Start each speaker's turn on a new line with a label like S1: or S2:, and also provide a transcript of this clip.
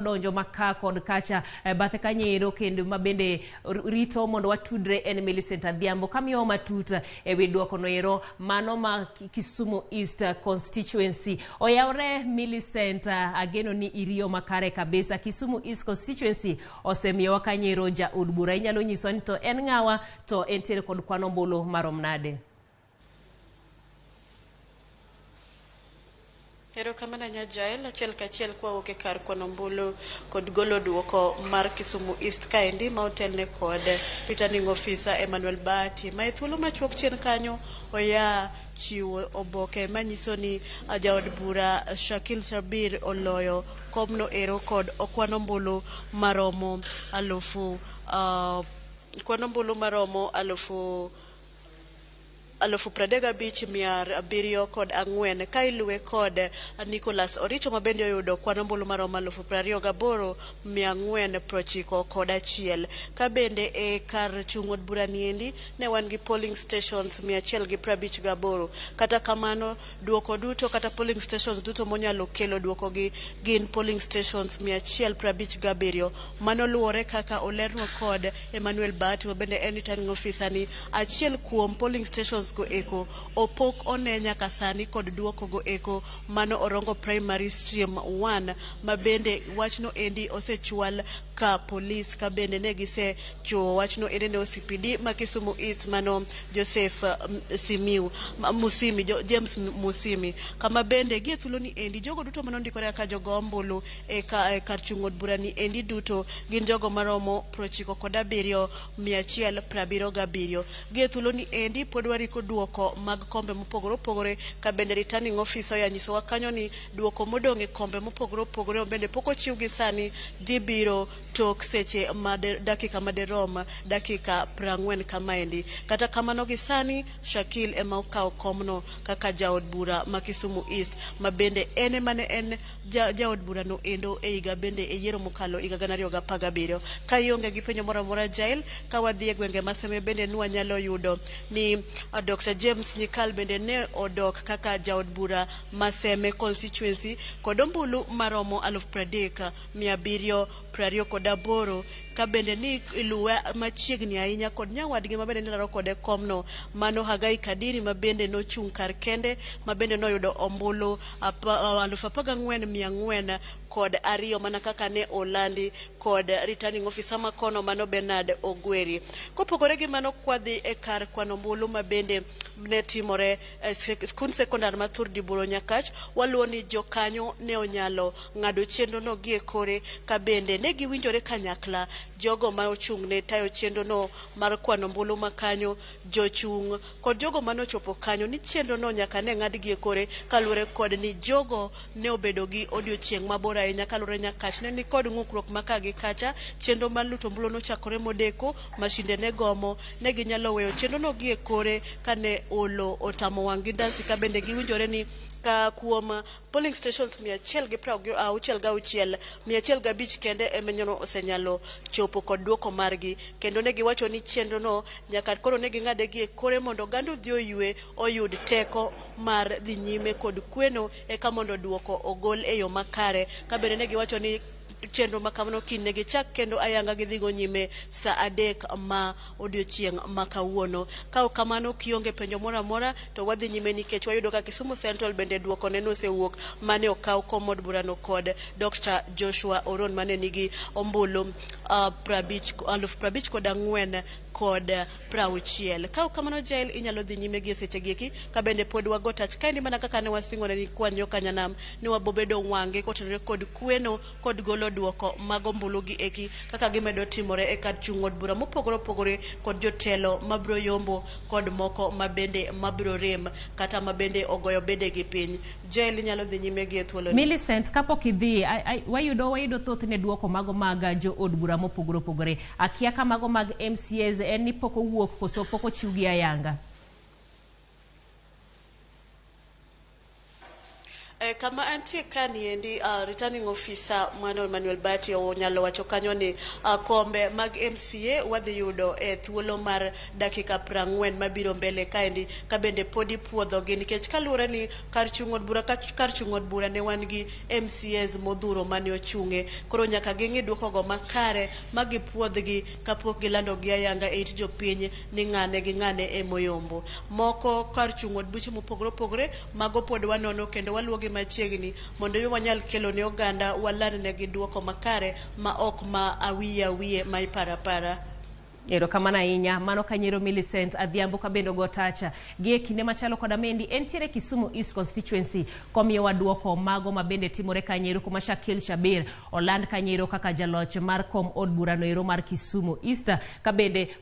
S1: Donjo maka kod kacha eh, bathe kanyo kendo ma bende rito mondo watudre en Millicent Adhiambo kamiyowa matut e wi duoko no ero mano ma Kisumu East Constituency. Oyawre Millicent, ageno ni iriyo makare kabisa. Kisumu East Constituency osemiyowa kanyo ja od bura. Inyalo nyiswa ni to en ng'awa to entiere kod kwan ombulu marom nade?
S2: Erokamano ahinya Jael, achiel kachiel kwawuok e kar kwano ombulu kod golo duoko mar Kisumu East kaendi ma otelne kod returning officer Emmanuel Bahati ma e thuolo machuok chien kanyo oya chiwo oboke manyiso ni jaod bura Shakil Shabir oloyo komno ero kod okwan ombulu maromo alufu kwan ombulu maromo alufu 35,704 ka iluwe kod Nicholas Oricho ma bende oyudo kwan ombulu maromo 28,491. Ka bende e kar chung' od bura niendi ne wan gi polling stations 158. Kata kamano duoko duto kata polling stations duto monyalo kelo duoko gi gin polling stations 157. Mano luwore kaka olernwa kod Emmanuel Bahati ma bende en returning officer ni achiel kuom polling stations go eko opok one nyaka sani kod duoko go eko mano Orongo Primary Stream 1 ma bende wachno endi osechwal ka polis ka bende ne gisechiwo wachno endi ne OCPD ma Kisumu East mano Joseph Simiu Musimi James Musimi kama bende gie thuolo ni endi jogo duto manondikore kaka jogo ombulu e kar chung' od bura ni endi duto gin jogo maromo 97,177. Gie thuolo ni endi pod wariko duoko mag kombe mopogore opogore ka bende returning officer oya nyisowa kanyo ni duoko modong' e kombe mopogore opogore bende pok ochiw gi sani dhi biro tok seche made, dakika maderom dakika 40 kamaendi. Kata kamano gi sani Shakil ema okawo komno kaka jaod bura ma Kisumu East ma bende en ema ne en jaod bura no endo e higa bende e yiero mokalo higa 2017. Ka ionge gi penjo moro amora Jael, ka wadhi e gwenge ma Seme bende nwanyalo yudo ni Dr. James Nyikal bende ne odok kaka jaod bura ma Seme constituency kod ombulu maromo 30,728 ka bende ni iluwe machiegni ahinya kod nyawadgi ma bende ne laro kode komno mano Hagai Kadiri ma bende nochung' kar kende ma bende noyudo ombulu 14,402 mana kaka ne olandi kod returning officer makono mano Bernard Ogweri. Kopogore gi mano kwadhi e kar kwano ombulu ma bende ne timore e skund sekondar ma Thurdi Buro Nyakach, waluwo ni jokanyo ne onyalo ng'ado chenro no gi e kore ka bende ne giwinjore kanyakla jogo ma ochung' ne tayo chenro no mar kwano ombulu ma kanyo, jochung' kod jogo mane ochopo kanyo ni chenro no nyaka ne ng'ad gi e kore kaluwore kod ni jogo ne obedo gi odiochieng' mabor ahinya kaluwore Nyakach ne ni kod ng'ukruok ma ka gi kacha. Chenro mar luto ombulu nochakore modeko, mashinde ne gomo, ne ginyalo weyo chenro no gi e kore kane olo otamo wang' gi ndasi ka bende giwinjore ni ka kuom polling stations 166, 105 kende ema nyono osenyalo chopo kod duoko margi kendo ne giwacho ni chenro no nyaka koro ne ging'ade gi e kore mondo oganda odhi oywe oyud teko mar dhi nyime kod kweno eka mondo duoko ogol e yo makare ka bende ne giwacho ni chenro ma kamano kiny ne gichak kendo ayanga gidhigo nyime sa 3 ma odiochieng' ma kawuono. Ka ok kamano kionge penjo moro amora to wadhi nyime nikech wayudo ka Kisumu Central bende duoko ne nosewuok mane okaw kom od burano kod Dr. Joshua Oron mane nigi ombulu 54,060. Ka ok kamano Jael inyalo dhi nyime gi e seche gieki ka bende pod wago tach kaendi mana kaka ne wasingone ni kwanyo kanyanam ni wabobedo wang'e kotenore kod kweno kod golo duoko mag ombulu gi eki kaka gimedo timore e kar chung' od bura mopogore opogore kod jotelo mabiro yombo kod moko mabende mabiro rem kata mabende ogoyo bedegi piny. Jael inyalo dhi nyime gi e thuoloni.
S1: Millicent, kapok idhi, wayudo thothne duoko mago mag jo od bura mopogore opogore. Akia ka mago mag MCAs en ni pok owuok koso pok ochiwgi ayanga?
S2: Kama antie kaniendi, returning officer mano Emmanuel Bati onyalo wacho kanyo ni kombe mag MCA wadhi yudo e thuolo mar dakika 40 mabiro mbele kaendi, ka bende podi puodhogi, nikech kaluwore ni kar chung' od bura kar chung' od bura ne wan gi MCAs modhuro mane ochung'e. Koro nyaka ging'i duokogo makare ma gipuodhgi kapok gilandogi ayanga e it jopiny ni ng'ane gi ng'ane emoyombo. Moko kar chung' od buche mopogore opogore, mago pod wanono kendo waluwogi machiegni mondo mi wanyal kelo ne oganda, waland negi duoko makare ma ok ma awiye awiye ma iparo apara.
S1: Erokamano ahinya. Mano kanyero Millicent Adhiambo kabende ogo tacha gi e kinde machalo koda mendi entiere Kisumu East Constituency komiyowa duoko mago mabende timore kanyero, kuma Shakil Shabir oland kanyero kaka jaloch mar kom od burano ero mar Kisumu East kabende.